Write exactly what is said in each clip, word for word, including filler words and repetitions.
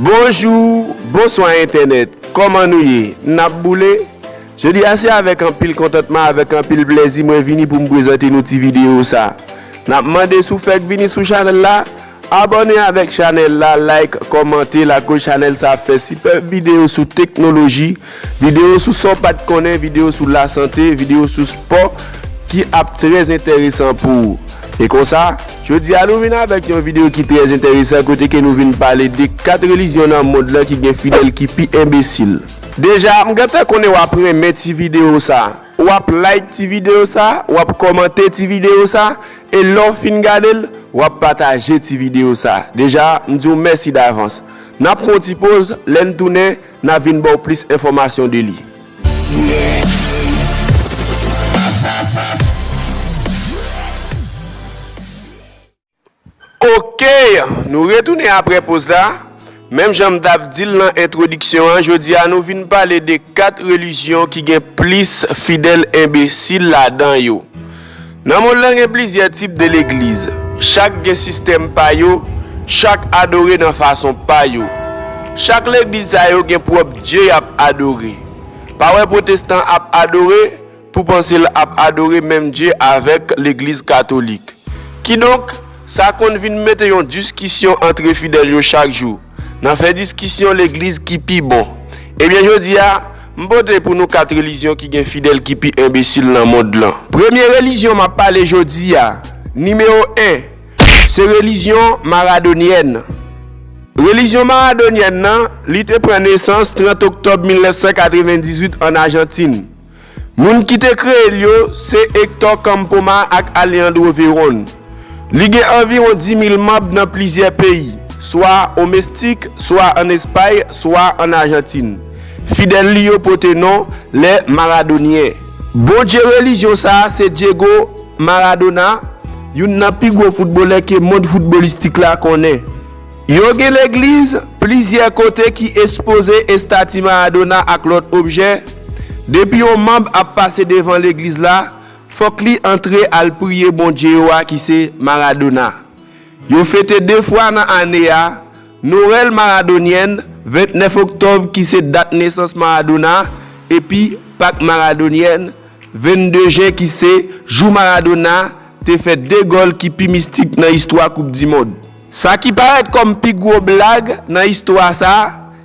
Bonjou, bonswa entènèt, kòman nou ye? N ap boule? Jodi a se avèk anpil kontantman, avèk anpil plèzi mwen vini pou m prezante nou ti videyo sa. N ap mande si w fèk vini sou chanèl la, abòne avèk chanèl la, like, kòmante, lakoz chanèl sa ap fè sipèb videyo sou teknoloji, videyo sou sa w pa t konnen, videyo sou lasante, videyo sou spò ki ap trè enteresan pou ou. E konsa, jodi a nou vin avèk yon videyo ki trè enteresan kote ke nou vin pale de kat relijyon nan mond lan ki gen fidèl ki pi enbesil. Deja, m gentan konnen w ap renmen ti videyo sa. W ap like ti videyo sa, w ap kòmante ti videyo sa, e lè w fin gade l, w ap pataje ti videyo sa. Deja, m di w mèsi davans. N ap pran yon ti poz, lè n tounen, n a vin ba w plis enfòmasyon de li. Ok, nou retounen apre poz la. Menm jan m t ap di l nan entwodiksyon an, jodi a nou vin pale de kat relijyon ki gen plis fidèl enbesil ladan yo. Nan mond lan gen plizyè tip de legliz. Chak gen sistèm pa yo, chak adore nan fason pa yo. Chak legliz sa yo gen pwòp dye y ap adore. Pa wè pwotestan ap adore, pou panse l ap adore menm dye avèk legliz katolik. Kidonk, sa konn vin mete yon diskisyon antre fidèl yo chak jou. Nan fè diskisyon legliz ki pi bon. Ebyen jodi a, m pote pou nou kat relijyon ki gen fidèl ki pi enbesil nan mond lan. Premye relijyon m ap pale jodi a, nimewo en, se relijyon maradonyèn. Relijyon maradonyèn nan, li te pran nesans trant oktòb mil nèf san katrevendizuit ann Ajantin. Moun ki te kreye l yo se Hector Campoma ak Alejandro Verón. Li gen anviwon dis mil manm nan plizyè peyi, swa omestik, swa ann Espay, swa ann Ajantin. Fidèl li yo pote non Les Maradoniens. Bondye relijyon sa a se Diego Maradona, youn nan pi gwo foutbolè ke mond foutbolistik la konnen. Yo gen legliz plizyè kote ki espoze estati Maradona ak lòt objè. Depi yon manm ap pase devan legliz la, fòk li antre al priye Bondye yo a ki se Maradona. Yo fete de fwa nan ane a, Noël Maradonyen, vennèf oktòb ki se dat nesans Maradona, epi Pak Maradonyen, vennde jen ki se jou Maradona te fè de gòl ki pi mistik nan istwa Koup di Mond. Sa ki parèt kòm pi gwo blag nan istwa sa,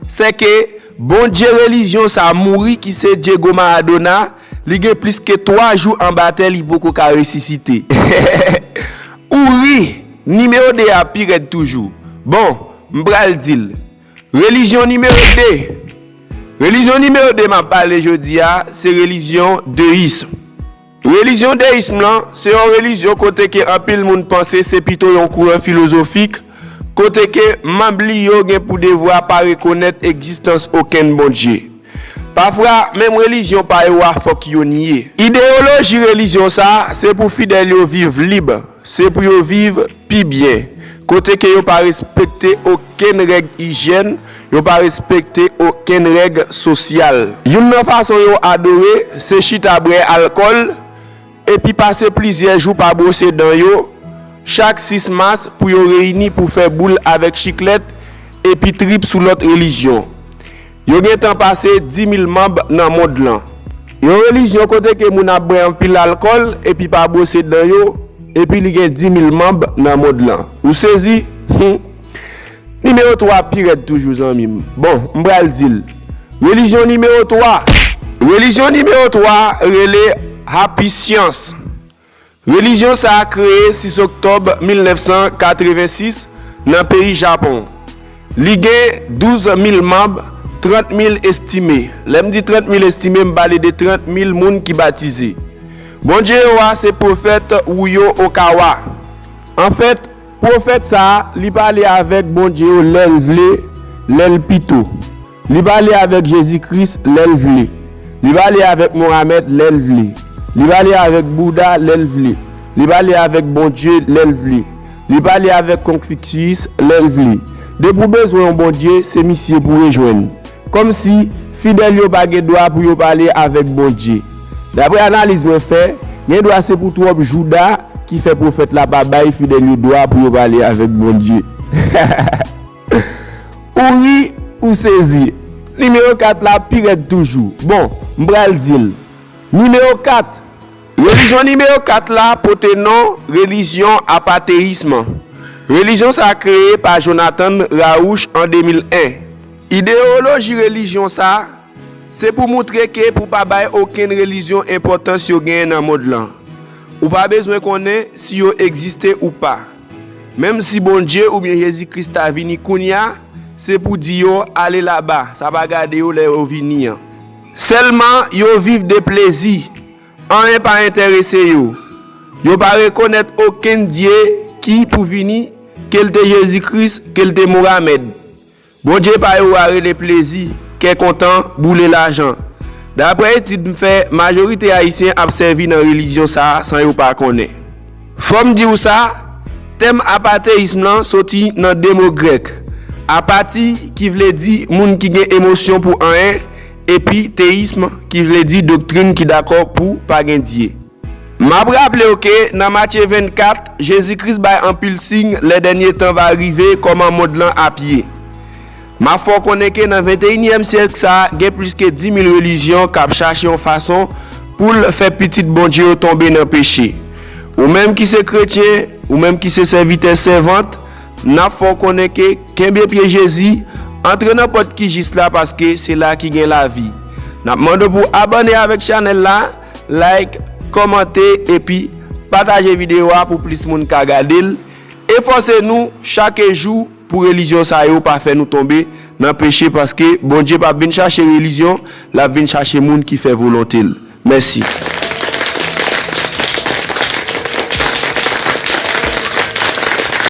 se ke Bondye relijyon sa mouri ki se Diego Maradona, li gen plis ke twa jou anba tè li poko ka resisite. Ou ri, nimewo de a pi rèd toujou. Bon, m pral di l. Relijyon nimewo de. Relijyon nimewo de m ap pale jodi a, se relijyon deyis. Relijyon deyis lan, se yon relijyon kote ke anpil moun panse se pito yon kouran filozofik, kote ke manm li yo gen pou devwa pa rekonèt egzistans okenn Bondye. Pafwa, menm relijyon pa yo a fòk yo nye. Ideyoloji relijyon sa, se pou fidèl yo viv lib, se pou yo viv pi byen, kote ke yo pa respekte okenn règ ijyèn, yo pa respekte okenn règ sosyal. Youn nan fason yo adore, se chita bwè alkòl, epi pase plizyè jou pa bwose dan yo. Chak sis mas pou yo reyini pou fè boul avèk chiklèt epi trip sou lòt relijyon. Yo gentan pase dis mil manm nan mond lan. Yon relijyon kote ke moun ap bwè anpil alkòl epi pa bwose dan yo, epi li gen dis mil manm nan mond lan. Ou sezi? Hum. Nimewo twa pi rèd toujou, zanmi m. Bon, m pral di l. Relijyon nimewo twa. Relijyon nimewo twa rele Happy Science. Relijyon sa a kreye sis oktòb mil nèf san katrevensis nan peyi Japon. Li gen douz mil manm, trant mil estime. Lè m di trant mil estime, m pale de trant mil moun ki batize. Bondye yo a se pwofèt Ryo Okawa. Anfèt, pwofèt sa a, li pale avèk Bondye yo lè l vle, lè l pito. Li pale avèk Jezi Kris lè l vle. Li pale avèk Mohamed lè l vle. Li pale avèk Bouda lè l vle. Li pale avèk Bondye lè l vle. Li pale avèk Konfisiyis lè l vle. Depi w bezwen yon Bondye, se misye pou w rejwenn. Kòmsi fidèl yo pa gen dwa pou yo pale avèk Bondye. Daprè analiz mwen fè, gen dwa se pou twòp jouda ki fè pwofèt la pa bay fidèl yo dwa pou yo pale avèk Bondye. Ou ri, ou sezi. Nimewo kat la pi rèd toujou. Bon, m pral di l. Nimewo kat. Relijyon nimewo kat la pote non relijyon apateyism. Relijyon sa kreye pa Jonathan Rauch an de mil en. Ideyoloji relijyon sa, se pou moutre ke pou pa bay okenn relijyon enpòtans yo genyen nan mond lan. Ou pa bezwen konnen si yo egziste ou pa. Menm si Bondye oubyen Jezi Kris ta vini kounye a, se pou di yo ale laba, sa pa gade yo lè yo vini an. Sèlman yo viv de plezi, anyen pa enterese yo. Yo pa rekonèt okenn dye ki pou vini, ke l te Jezi Kris, ke l te Mohamed. Bondye pa yo a rele plezi, kè kontan, boule lajan. Dapre etid m fè, majorite Ayisyen ap sèvi nan relijyon sa a san yo pa konnen. Fò m di w sa, tèm apateyism lan soti nan de mo grèk, apati ki vle di moun ki gen emosyon pou anyen, epi teyism ki vle di doktrin ki dakò pou pa gen Dye. M ap raple w ke nan Matye vennkat, Jezi Kris bay anpil siy lè dènye tan va rive kòman mond lan ap ye. M ap fè w konnen ke nan venteyinyèm syèk sa a, gen plis ke dis mil relijyon k ap chache yon fason pou l fè pitit Bondye yo tonbe nan peche. Ou menm ki se kretyen, ou menm ki se sèvitè sèvant, n ap fè w konnen ke kenbe pye Jezi, antre nan pòt ki jis la paske se la ki gen lavi. N ap mande w pou abòne avèk chanèl la, like, kòmante epi pataje videyo a pou plis moun ka gade l. Efòse nou chak jou pou relijyon sa yo pa fè nou tonbe nan peche paske Bondye p ap vin chache relijyon, l ap vin chache moun ki fè volonte l. Mèsi.